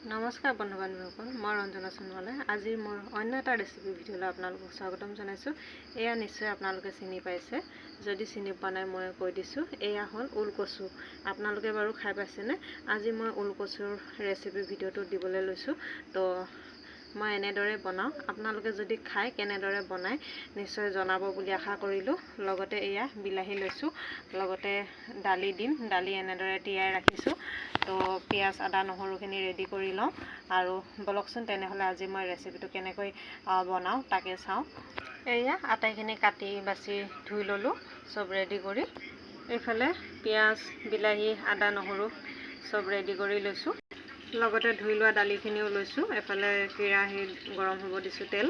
নমস্কাৰ বন্ধু বান্ধৱীসকল, মই ৰঞ্জনা সোণোৱালে আজিৰ মোৰ অন্য এটা ৰেচিপি ভিডিঅ'লৈ আপোনালোকক স্বাগতম জনাইছোঁ। এয়া নিশ্চয় আপোনালোকে চিনি পাইছে। যদি চিনি পোৱা নাই, মই কৈ দিছোঁ, এয়া হ'ল ওলকচু। আপোনালোকে বাৰু খাই পাইছেনে? আজি মই ওলকচুৰ ৰেচিপি ভিডিঅ'টো দিবলৈ লৈছোঁ। তো মই এনেদৰে বনাওঁ, আপোনালোকে যদি খায়, কেনেদৰে বনায় নিশ্চয় জনাব বুলি আশা কৰিলোঁ। লগতে এয়া বিলাহী লৈছোঁ, লগতে দালি দিম। দালি এনেদৰে তিয়াই ৰাখিছোঁ। তো পিঁয়াজ, আদা, নহৰুখিনি ৰেডি কৰি লওঁ আৰু ব'লকচোন তেনেহ'লে আজি মই ৰেচিপিটো কেনেকৈ বনাওঁ তাকে চাওঁ। এয়া আটাইখিনি কাটি বাছি ধুই ল'লোঁ, চব ৰেডি কৰি। এইফালে পিঁয়াজ, বিলাহী, আদা, নহৰু চব ৰেডি কৰি লৈছোঁ। লগতে ধুই লোৱা দালিখিনিও লৈছোঁ। এফালে কেৰাহীত গৰম হ'ব দিছোঁ তেল।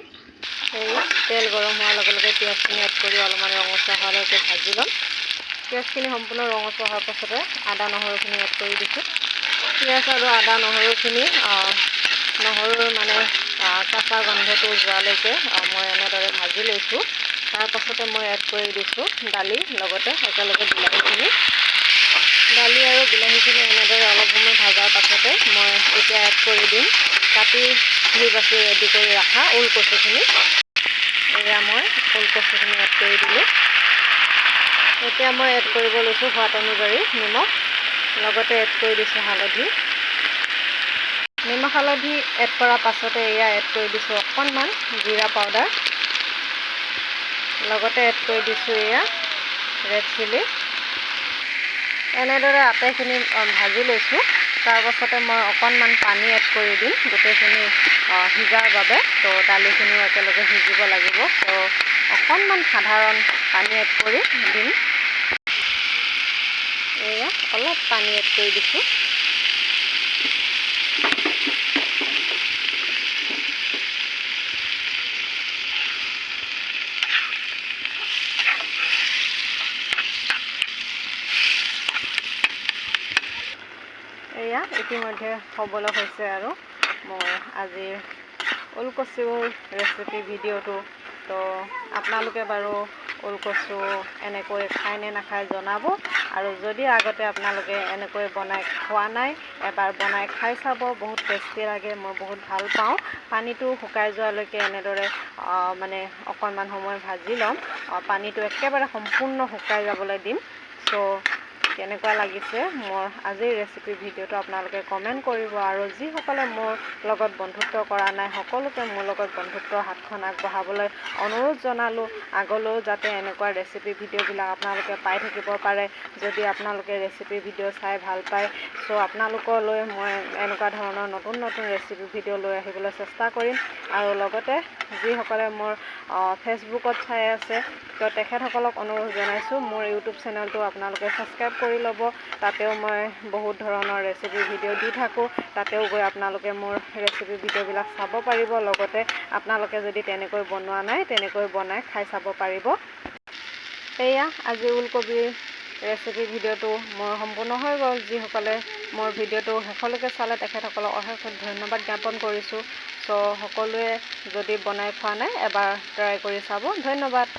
এয়া তেল গৰম হোৱাৰ লগে লগে পিঁয়াজখিনি এড কৰি অলপমান ৰঙচুৱা হোৱালৈকে ভাজি ল'ম। পিঁয়াজখিনি সম্পূৰ্ণ ৰঙচুৱা হোৱাৰ পাছতে আদা, নহৰুখিনি এড কৰি দিছোঁ। পিঁয়াজ আৰু আদা, নহৰুখিনি নহৰুৰ মানে কেঁচা গোন্ধটো যোৱালৈকে মই এনেদৰে ভাজি লৈছোঁ। তাৰপাছতে মই এড কৰি দিছোঁ দালি, লগতে একেলগে বিলাহীখিনি। দালি আৰু বিলাহীখিনি এনেদৰে অলপ সময় ভজাৰ পাছতে মই এতিয়া এড কৰি দিম কাটি ধুই বাচি ৰেডি কৰি ৰখা ওলকচুখিনি। এয়া মই ওলকচুখিনি এড কৰি দিলোঁ। এতিয়া মই এড কৰিব লৈছোঁ সোৱাদ অনুযায়ী নিমখ, লগতে এড কৰি দিছোঁ হালধি। নিমখ, হালধি এড কৰাৰ পাছতে এয়া এড কৰি দিছোঁ অকণমান জিৰা পাউডাৰ, লগতে এড কৰি দিছোঁ এয়া ৰেড চিলি। এনেদৰে আটাইখিনি ভাজি লৈছোঁ। তাৰপাছতে মই অকণমান পানী এড কৰি দিম গোটেইখিনি সিজাৰ বাবে। তো দালিখিনিও একেলগে সিজিব লাগিব। তো অকণমান সাধাৰণ পানী এড কৰি দিম। এয়া অলপ পানী এড কৰি দিছোঁ। এয়া ইতিমধ্যে হ'বলৈ হৈছে আৰু মোৰ আজিৰ ওলকচুৰ ৰেচিপি ভিডিঅ'টো। তো আপোনালোকে বাৰু ওলকচু এনেকৈ খায় নে নাখায় জনাব আৰু যদি আগতে আপোনালোকে এনেকৈ বনাই খোৱা নাই, এবাৰ বনাই খাই চাব। বহুত টেষ্টি লাগে, মই বহুত ভাল পাওঁ। পানীটো শুকাই যোৱালৈকে এনেদৰে মানে অকণমান সময় ভাজি ল'ম। পানীটো একেবাৰে সম্পূৰ্ণ শুকাই যাবলৈ দিম। চ' কেনেকুৱা লাগিছে মোৰ আজিৰ ৰেচিপি ভিডিঅ'টো আপোনালোকে কমেণ্ট কৰিব আৰু যিসকলে মোৰ লগত বন্ধুত্ব কৰা নাই, সকলোকে মোৰ লগত বন্ধুত্বৰ হাতখন আগবঢ়াবলৈ অনুৰোধ জনালোঁ। আগলৈও যাতে এনেকুৱা ৰেচিপি ভিডিঅ'বিলাক আপোনালোকে পাই থাকিব পাৰে। যদি আপোনালোকে ৰেচিপি ভিডিঅ' চাই ভাল পায়, চ' আপোনালোকলৈ মই এনেকুৱা ধৰণৰ নতুন নতুন ৰেচিপি ভিডিঅ' লৈ আহিবলৈ চেষ্টা কৰিম। আৰু লগতে যিসকলে মোৰ ফেচবুকত চাই আছে, তো তেখেতসকলক অনুৰোধ জনাইছোঁ, মোৰ ইউটিউব চেনেলটো আপোনালোকে ছাবস্ক্ৰাইব কৰি ল'ব। তাতেও মই বহুত ধৰণৰ ৰেচিপি ভিডিঅ' দি থাকোঁ। তাতেও গৈ আপোনালোকে মোৰ ৰেচিপি ভিডিঅ'বিলাক চাব পাৰিব। লগতে আপোনালোকে যদি তেনেকৈ বনোৱা নাই, তেনেকৈ বনাই খাই চাব পাৰিব। এয়া আজি ওলকবিৰ ৰেচিপি ভিডিঅ'টো মোৰ সম্পূৰ্ণ হৈ গ'ল। যিসকলে মোৰ ভিডিঅ'টো শেষলৈকে চালে, তেখেতসকলক অশেষ ধন্যবাদ জ্ঞাপন কৰিছোঁ। চ' সকলোৱে যদি বনাই খোৱা নাই, এবাৰ ট্ৰাই কৰি চাব। ধন্যবাদ।